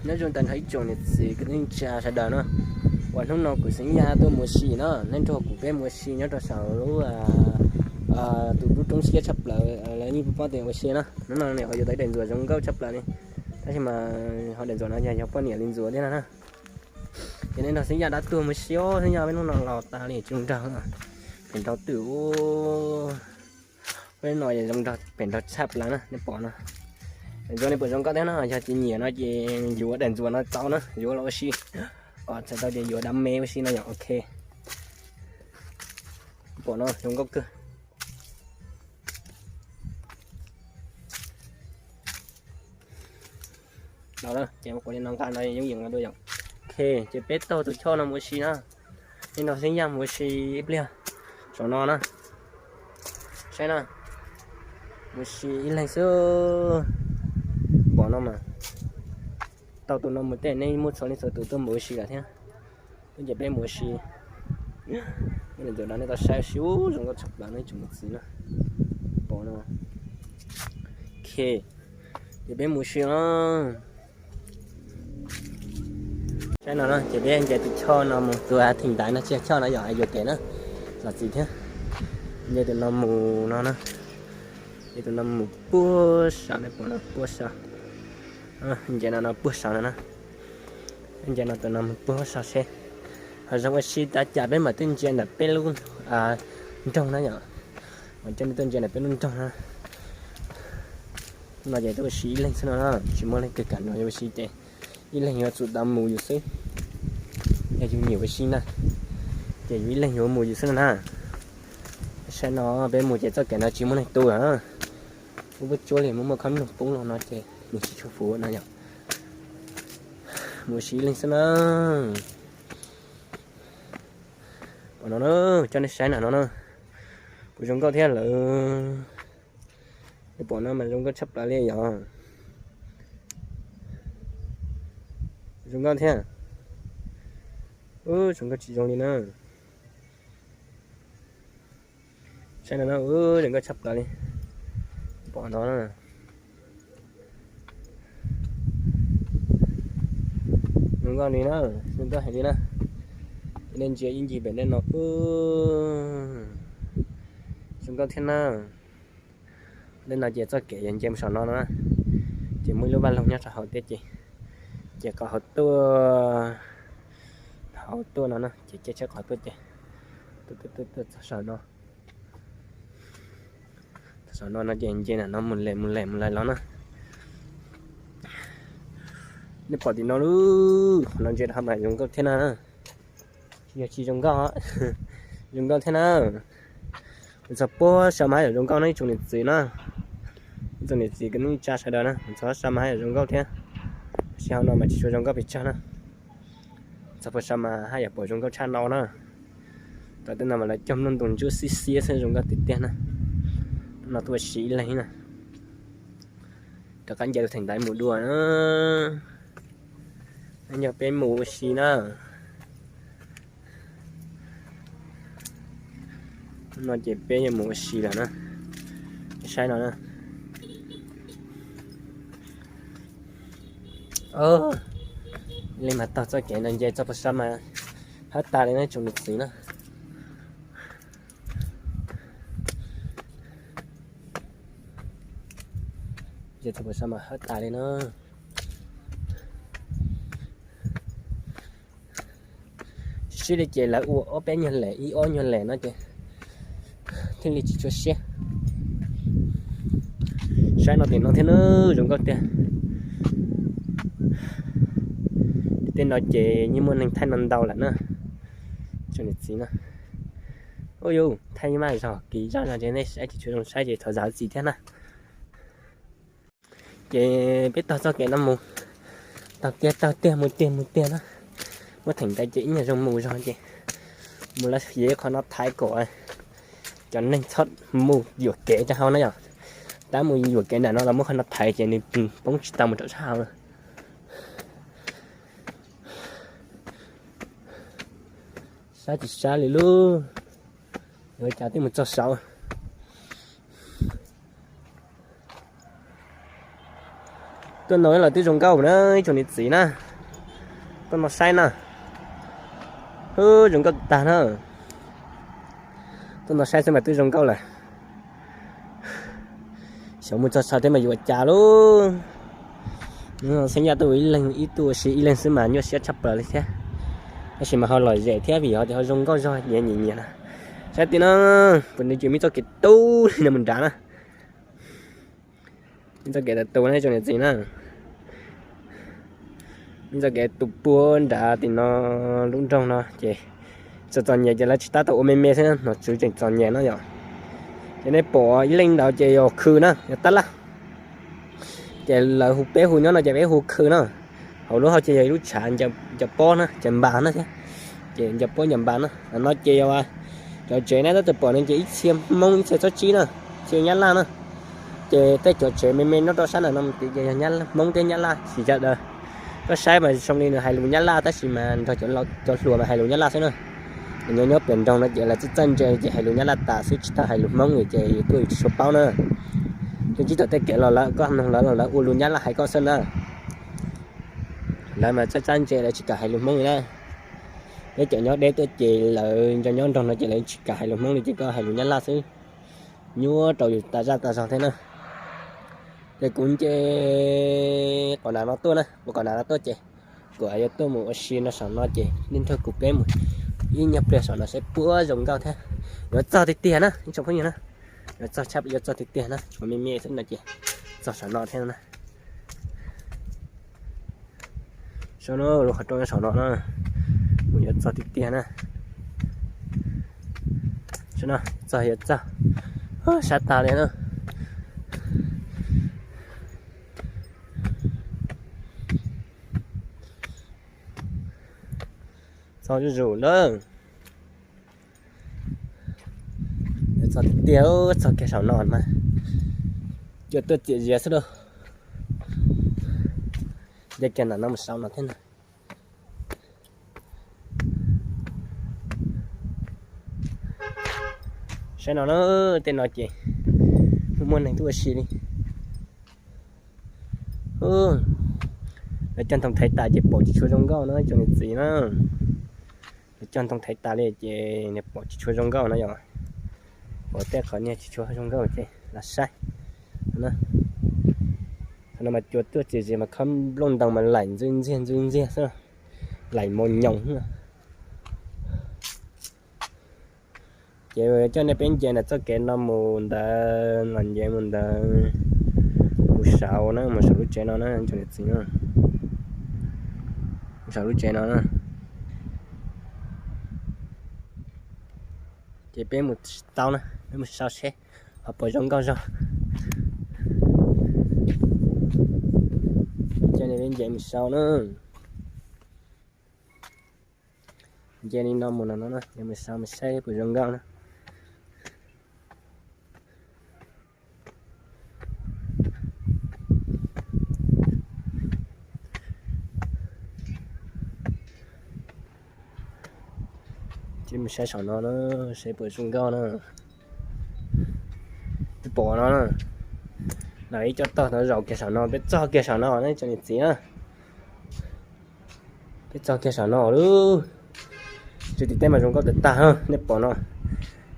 Nyob zoo tag nrho ib tsoom niam txiv kwv tij neej tsa sawv daws na, uas hnub no kuv Xeeb Yaj tuaj mus ua si na, nej nrog kuv peb mus ua si nyob rau saum lub, tus lub roob siab tshaj plaws lawv yeej paub tias ua si na. Hnub no nws ho yuav tau ib daim ntxuav zoo nkauj tshaj plaws li, tab sis mas ho daim ntxuav no yog yog poj niam li ntxuav thiab no na. Ces nej nrog Xeeb Yaj dab tuag mus ua si os, Xeeb Yaj peb hnub no los tas li tsis zoo nraug, pem nraug twm ub. Peb no zoo nraug, pem nraug tshaj plaws na, nej pom no. Daim ntxuav no puas zoo nkauj thiab no, yog tsis nyiam no ces yuav daim ntxuav no tau na, yuav los ua si. Txhais tau tias yuav dab me ua si no yom, ok. Pom no zoo nkauj kawg. Ces ua li no nqa no yooj yim nqa dua yom. Ok, ces peb taug tus choj no mus ua si na. Nej nrog Xeeb Yaj mus ua si ib pliag saum no na. Saib na, mus ua si ib leeg xwb. Pom no mas, taug tus no mus tej nej muaj txhua leej txhua tus tuaj mus ua si lawm thiab. Ces peb mus ua si. Ntawm no nej tau saib ua si ub, zoo nkauj tshaj plaws no ib tsoom niam txiv na. Pom no. Ok, ces peb mus ua si os. Saib no na, ces peb nce tus choj no mus, tus theem ntaiv no tsis yog choj no yog yuam kev na, los txiv thiab. Nce tus no mus no na, nce tus no mus puag saum, nej pom no puag saum. Nce no no puag saum no na. Nce no tus no mus puag saum seb ho zoo ua si tas cas peb mam tuaj ntsia ntawm peb lub nroog na yom. Mam coj nej tuaj ntsia ntawm peb lub nroog na. No ces tuaj ua si ib leeg xwb no na, tsis muaj leej twg kam nrog yus ua si ces ib leeg yuav tsum tau mus yus xwb. Yog yus nyiam ua si na, ces yus ib leeg yuav mus yus xwb no na. Saib no, peb mus ces txoj kev no tsis muaj neeg tu lawm. Ub, puab tsuab li muaj muaj khob noog poob los no ces nws tsis tshua fuv no yom. Mus ua si ib leeg xwb na. Pom no na, coj nej saib na no na. Puas zoo nkauj thiab lawm? Nej pom no mas zoo nkauj tshaj plaws li yom. Zoo nkauj thiab. Ub, zoo nkauj tsis zoo li na. Saib no na, ub, zoo nkauj tshaj plaws li. Pom no na. Zoo nkauj li na, zoo nkauj heev li na. Nej ntsia ib ncig pem nej no, zoo nkauj thiab na. Tej no ces txoj kev yog nce mus saum no no na, ces muaj ib lub vaj loog nyob rau hauv thiab ces, ces qhov hauv tuaj, hauv tuaj no na, ces caij tsheb qhov tuaj ces tuaj tuaj tuaj txog saum no. Txog saum no no ces nce ntawm no mus lem mus lem mus lem los na. Nej pom tim no lub qhov no ntsia rau mas zoo nkauj thiab na. Yog tsis zoo nkauj, zoo nkauj thiab na. Txog puag saum mas haj yam zoo nkauj na ib tsoom niam txiv na. Ib tsoom niam txiv kwv tij neej tsa sawv daws na, txog saum mas haj yam zoo nkauj thiab. Tab sis hauv no mas tsis tshua zoo nkauj pes tsawg na. Txog puag saum mas haj yam pom zoo nkauj tshaj no na. Tom tej no mas lawv cog nplooj ntoos ntsuab xiab xiab xwb zoo nkauj tiag tiag na. No tuaj ua si ib leeg na. Rov qab nce tus theem ntaiv mus dua na. Yog peb mus ua si na. No ces peb yuav mus ua si lawm na. Saib no na. Li mas taug txoj kev no nce txog puag saum mas hawb tas li na tsoom niam txiv na. Nce txog puag saum mas hawb tas li na. Siab li ces lawv ua ob peb nyuag lem ib ob nyuag lem no ces thiaj li tsis tshua siab. Saib no tim no thiab na, zoo nkauj tiag. Tej no ces yeej muaj neeg thaij no ntau lawm na. Tsoom niam txiv na. Ub yus, thaij maj zog kis zaj no ces nej saib tsis tshua zoo saib ces thov zam txim thiab na. Ces peb taug txoj kev no mus, taug tiag taug tiag mus tiag mus tiag na. Muab theem ntaiv ces ib nyuag zoo mus zog ces mus lawv yev qhov no thaiv kom cov neeg txhob mus yuam kev rau hauv na yom. Tab mus yuam kev nram no los muab qhov no thaiv ces nws poob tsis tau mus rau sab hauv. Sab tsis sab li lub, yuav cas twb mus txog saud. Tuaj ntaus lawm twb zoo nkauj na ib tsoom niam txiv na. Tuaj ntaus saib na. Ub, zoo nkauj tag na. Tuaj ntaus saib xwb mas twb zoo nkauj lawm. Xyov mus txog txog thiab mas yuav ua cas lauj. Xeeb Yaj tuaj ib leeg, ib tuaj ua si ib leeg xwb mas nyuaj siab tshaj plaws li thiab. Tab sis mas ho lom zem thiab vim ho tias ho zoo nkauj zog nyiam nyiam nyiam na. Saib tias no, puas nws ces me txoj kev tu li no mus nrad na. Me txoj kev tu na ib tsoom niam txiv na. Me txoj kev tu puag nrad tim no, lub nroog no ces txom txom nyem ces lawv tsis tab tau ua me me xwb, nom tswv tseem txom nyem no yom. Ces nej pom ib leeg ntawd ces yog khw na, yog tab laj. Ces lawv hu, peb hu nyob no ces peb hu khw na. Hauv lub hau ces yog ib lub tshav ncaws pob na, ncaws npas na thiab. Ces ncaws pob ncaws npas na. No ces yog cov tsev nej tab tom pom no ces ib txhia Hmoob ib txhia txhob tsib na, txhia Nyab Laj na. Ces tej cov tsev me me nyob rau sab nram no ces yog Hmoob thiab Nyab Laj tsis yog daws. Koj saib mas zoo li nws hais lus Nyab Laj tab sis mas nrog cov hluas mas hais lus Nyab Laj xwb na. Nyob nyob pem nroog no ces lawv txawj txawj ntse ces hais lus Nyab Laj tas xwb tsis tau hais lus Hmoob li ces yus tuaj yus tsis tshua paub na. Twb tsis tau tej kev los lawv, koj mloog lawv los lawv ua lus Nyab Laj hais koj xwb na. Lawv mas txawj txawj ntse lawv tsis kam hais lus Hmoob li na. Peb cov nyob deb tuaj ces lawv nco nyob nroog no ces lawv tsis kam hais lus Hmoob li ces koj hais lus Nyab Laj xwb. Nyuaj rau yus tas zaj tas zog thiab na. Ces kuv nce qhov nav no tuaj na, kuv qhov nav no tuaj ces kuv yuav tuaj mus ua si no saum no ces nej nrog kuv peb mus ib nyuag pliag saum no saib puas zoo nkauj thiab. Yuav txog tiag tiag na ib tsoom phooj ywg na. Yuav txog tshaj, yuav txog tiag tiag na, tshuav me me xwb no ces txog saum no thiab na. Saum no lub qhov rooj saum no na, kuv yuav txog tiag tiag na. Saum no txog yuav txog, sab tag li na. Txog zuj zus na. Txog tiag tiag, txog kiag saum no mas cua tuaj txias zias xwb lauj. Nce kiag nram no mus saum no thiab na. Saib no na, tej no ces muaj muaj neeg tuaj ua si li. Lawv cog ntoo thaiv tas ces pom tsis tshua zoo nkauj na cov niam txiv na. Lawv cog ntoo thaiv tas li ces pom tsis tshua zoo nkauj na yom. Pom tej qhov niag tsis tshua zoo nkauj ces los saib. Qhov no mas cua tuaj txias zias mas khob nplooj ntoo mas laim ntxwb ntxiag ntxwb ntxiag xwb, laim mos nyoos xwb. Ces coj nej peb nce ntawm txoj kev no mus ntawd, los nce mus ntawd, mus saum na, mus saum lub tsev no na, mus saum lub tsev no na. Ces peb mus tau na, peb mus sau seb ho puas zoo nkauj zog. Coj nej peb nce mus sau na. Nce li no mus no no, nce mus sau mus saib puas zoo nkauj na. Ces mus saib saum no na, saib puas zoo nkauj na. Peb pom no na, lawv ib co tog no zaum kiag saum no, peb txog kiag saum no na cov niam txiv na. Peb txog kiag saum no lauj. Tsis tim teb mas zoo nkauj tag tag, nej pom no.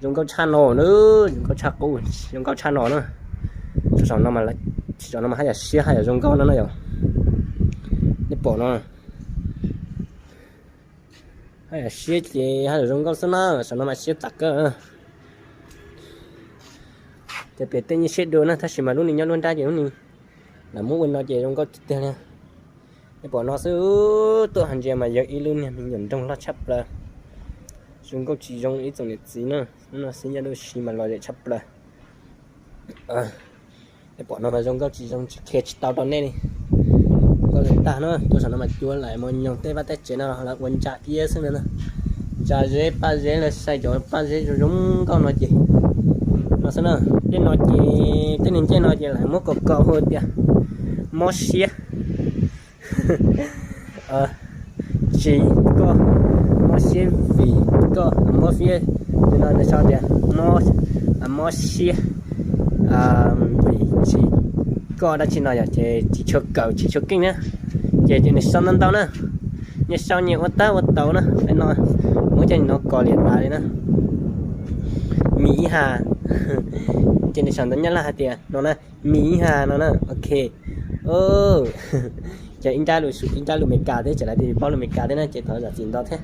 Zoo nkauj tshaj no na, zoo nkauj tshaj qub, zoo nkauj tshaj no na. Saum no mas, saum no mas haj yam siab haj yam zoo nkauj no na yom. Nej pom no, haj yam siab ces haj yam zoo nkauj xwb na, saum no mas siab tas kawg. Ces pem tej nyuaj siab dua na, tab sis mas lub neej nyob lub nrab ces lub neej lam muab ua no ces zoo nkauj tiag tiag li. Nej pom no xwb, tuaj hais ntsia mas yog ib lub niag me nyuam nroog loj tshaj plaws. Zoo nkauj tsis zoo ib tsoom niam txiv na, hnub no xwb nyob dua si mas lom zem tshaj plaws. Nej pom no mas zoo nkauj tsis zoo tsis qhia tsis tau rau nej li. Zoo nkauj tag na, tuaj saum no mas cua laim mos nyoos, tej vaj tej tsev no lawv ua ntsa iab xwb na. Ntsa zeb paj zeb, lawv sai cov paj zeb zoo zoo nkauj no ces no xwb na. Tej no ces tej neeg ncej no ces lawv muab kom kom hu tias mob siab. Tsis koj, mob siab vim koj, mob siab, no sau tias mob siab vim tsis koj dab tsi no yom, ces tsis tshua kawm tsis tshua keej na. Ces ces nws sau ntau ntau na, nyias sau nyias ua tab ua tau na, no muab cov no kos liam tas li na. Mi ib ha, ces nws sau ntawv Nyab Laj hais tias no na, mi ib ha no na, ok. Ces ib nrab lus, ib nrab lus Meskas thiab, tseem hais tias paub lus Meskas thiab na, ces thov zam txim ntau thiab.